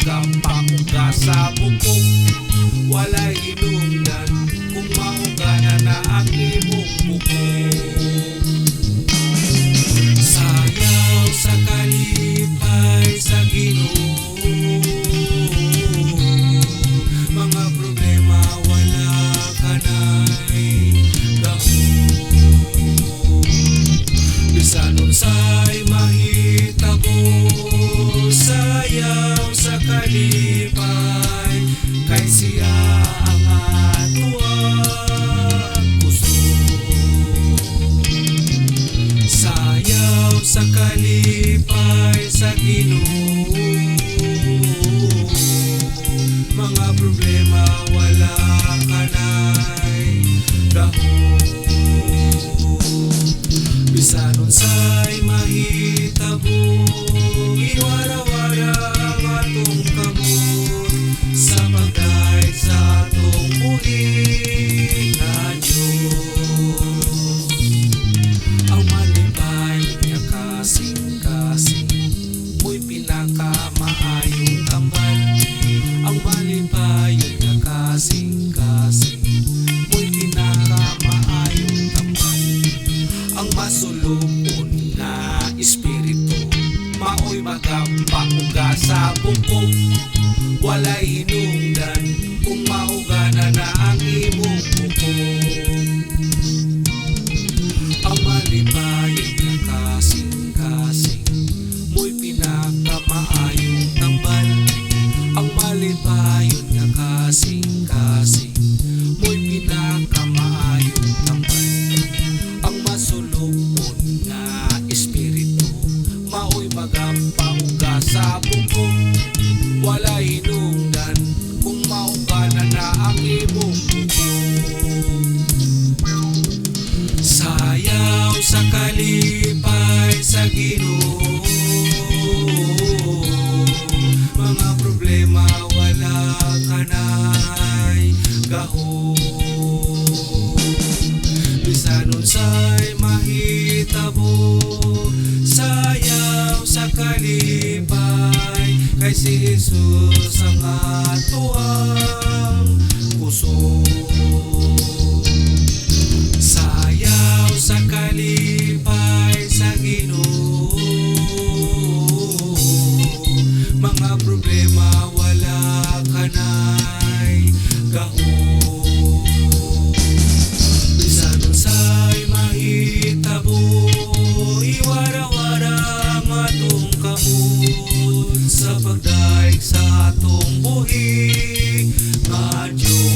Magapauga sa bukog. Walay hinungdan kung maugana na ang imong bukog. Sayaw sa kalipay sa Ginoo. Mga problema, wala ka na'y gahom. Bisan unsay mahitabo, sayaw sa kalipay, kay siya ang atuang kusog. Sayaw sa kalipay sa Ginoo. Mga problema, wala ka na'y gahom. Bisan unsay mahitabo, iwarawara ang atong kamot sa pagdaig sa atong buhi nga Diyos. Ang malipay nga kasing-kasing mo'y pinakamaayong tambal. Ang malipayon nga kasing-kasing mo'y pinakamaayong tambal. Ang masulubon nga espiritu mao'y magapauga sa bukog. Walay hinungdan kung maugana na ang imong bukog. Ang malipayon nga kasing-kasing mo'y pinakamaayong tambal. Ang malipayon nga kasing-kasing mo'y pinakamaayong tambal. Ang masulubon nga espiritu mao'y magapauga sa bukog. Walay hinungdan kung maugana na ang imong bukog. Sayaw sa kalipay sa Ginoo. Mga problema, wala ka na'y gahom. Bisan unsay mahitabo, sayaw sa kalipay, kay si Jesus ang atuang kusog. Sayaw sa kalipay sa Ginoo. Mga problema, wala ka na'y gahom. Bisan unsay mahitabo, iwarawara ang atong kamot sa pagdaig sa atong buhi nga Diyos.